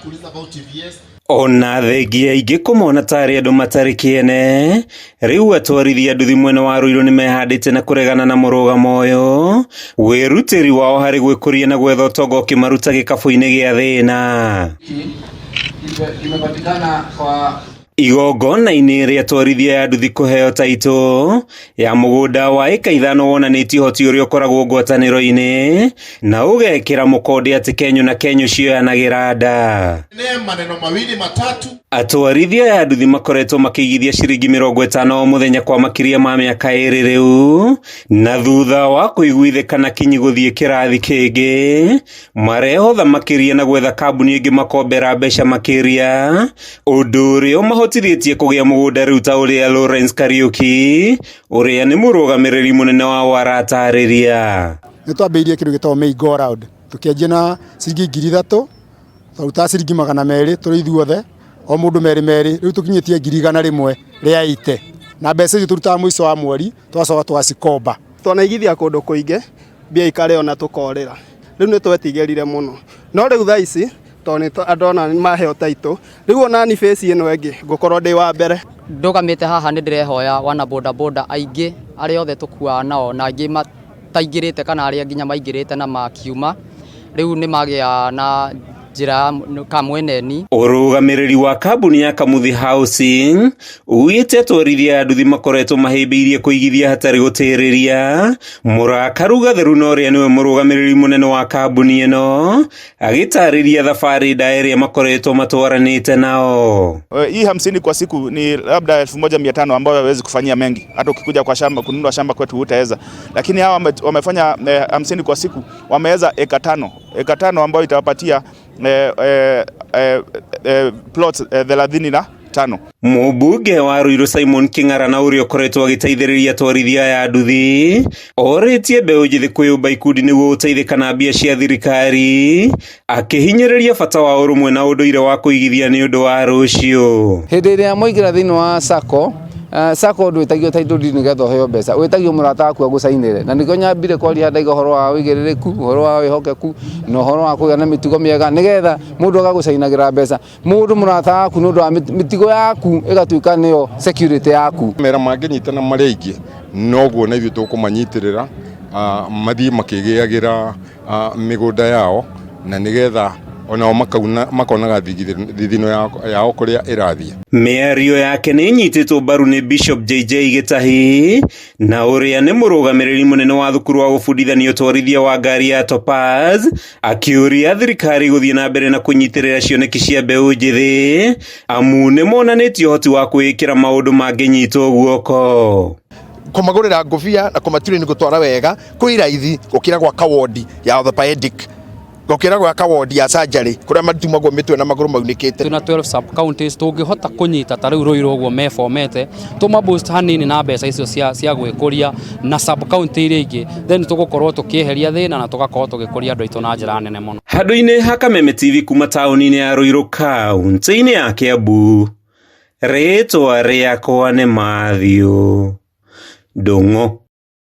kuuliza about TVS. Ona thengia aingĩ kũmona tarĩ andũ matarĩ kĩene, rĩu atwarithia nduthi mwena wa Ruiru nĩmehandĩte na kũregana na mũrũgamo ũyũ, wĩrutĩri wao harĩ gwĩkũria na gwetha ũtonga ũkĩmaruta gĩkabũ-inĩ gĩa thĩna. Kimepatikana kwa Igongona-inĩ rĩa atwarithia ya nduthi kũheo taitũ ya mũgũnda wa ĩka 5 wonanĩtie ũhoti ũrĩa ũkoragwo ngwatanĩro-inĩ na ũgekĩra mũkonde atĩ kenyũ na kenyũ cioyanagĩra nda. Maneno mawili matatu. Atwarithia ya nduthi makoretwo makĩigithia ciringi 50 o mũthenya kwa makĩria ma mĩaka 2 rĩu, na thutha wa kũiguithĩkana kinyi gũthiĩ kĩrathi kĩngĩ marehotha makĩria na gwetha kambuni ĩngĩ makombera mbeca makĩria, ũndũ ũrĩa ũmahotithĩtie kũgĩa mũgũnda rĩu ta ũrĩa Lawrence Kariuki ũrĩa nĩ mũrũgamĩrĩri mũnene wao aratarĩria. Nĩ twambĩrĩirie kĩndũ gĩtagwo May Go Round, tũkĩanjia na ciringi 3000, twarutaga ciringi 200 tũrĩ ithuothe, o mũndũ merĩ merĩ, rĩu tũkinyĩtie 100,000 rĩa ite, na mbeca icio tũrutaga mũico wa mweri tũgacoka tũgacikomba. Twanaigithia kũndũ kũingĩ mbia ikarĩo na tũkorĩra, rĩu nĩ twetigĩrire mũno, no rĩu thaa ici tondũ nĩ andũ ona nĩ maheo taitũ, rĩu ona ni face ĩno ĩngĩ ngũkorwo ndĩ wa mbere. Ndũgamĩte haha nĩ ndĩrehoya wana boda boda aingĩ arĩa othe tũkuaga nao na angĩ mataingĩrĩte kana arĩa nginya maingĩrĩte na makiuma, rĩu nĩ magĩa na njĩra kamweneni. Ũrũgamĩrĩri wa kambuni ya Kamuthi Housing ugĩte atwarithia a nduthi makoretwo mahĩmbĩirie kũigithia hatarĩ gũtĩrĩria. Mũrakaru Gatheru na ũrĩa nĩwe mũrũgamĩrĩri mũnene wa kambuni ĩno agĩtarĩria thabarĩ ndaya ĩrĩa makoretwo matwaranĩte nao. Hii 50 kwa siku ni labda 1500 ambayo hawezi kufanyia mengi. Hata ukikuja kwa shamba kununua shamba kwetu hutaweza. Lakini hawa wamefanya 50 kwa siku, wameweza eka 5. Eka 5 ambayo itawapatia plots 35. Mũmbunge wa Ruiru Simon King'ara na ũrĩa ũkoretwo agĩteithĩrĩria atwarithia aya nduthi orĩtie mbeũ njĩthĩ kwĩyũmba ikundi nĩguo gũteithĩka na mbia cia thirikari, akĩhinyĩrĩria bata wa ũrũmwe na ũndũire wa kũigithia nĩ ũndũ wa rũciũ. Hĩndĩ ĩrĩa mwaingĩra thĩinĩ wa SACCO, SACCO ndwĩtagio title deed nĩgetha ũheo mbeca, wĩtagio mũrata waku agũcainĩre, na nĩkĩo nyambire kwaria ndaiga ũhoro wa ũigĩrĩrĩku, ũhoro wa wĩhokeku na ũhoro wa kũgĩa na mĩtugo mĩega, nĩgetha mũndũ agagũcainagĩra mbeca, mũndũ mũrata waku nĩ ũndũ wa mĩtugo yaku ĩgatuĩka nĩyo security yaku. Mera mangĩnyitana marĩ aingĩ noguo na ithuĩ tũkũmanyitĩrĩra, mathiĩ makĩgĩagĩra mĩgũnda yao, na nĩgetha onao makonaga thithino yao kũrĩa ĩrathiĩ. Mĩario yake nĩ ĩnyitĩtwo mbaru nĩ Bishop JJ Gĩtahi na ũrĩa nĩ mũrũgamĩrĩri mũnene wa thukuru wa gũbundithania ũtwarithia wa ngari ya Topaz, akĩũria thirikari gũthiĩ na mbere na kũnyitĩrĩra cioneki cia mbeũ njĩthĩ, amu nĩ monanĩtie ũhoti wa kwĩĩkĩra maũndũ mangĩnyitwo guoko. Kũmagũrĩra ngũbia na kũmatrain gũtwara wega kwĩ raithi gũkĩra gwaka wodi ya orthopedic, gũkĩra gwaka wodi ya surgery kũrĩa matumagwo mĩtwe na magũrũ maunĩkĩte. Twĩna 12 sub counties tũngĩhota kũnyita ta rĩu Ruiru ũguo mefomete, tũma boost hanini na mbeca icio cia gwĩkũria na sub county iria ingĩ, then tũgũkorwo tũkĩeheria thĩna na tũgakorwo tũgĩkũria andũ aitũ na njĩra nene mũno. Handũ-inĩ ha Kameme TV kuma taũni-inĩ ya Ruiru kaunti-inĩ ya Kiambu, rĩtwa rĩakwa nĩ Matthew Ndung'u.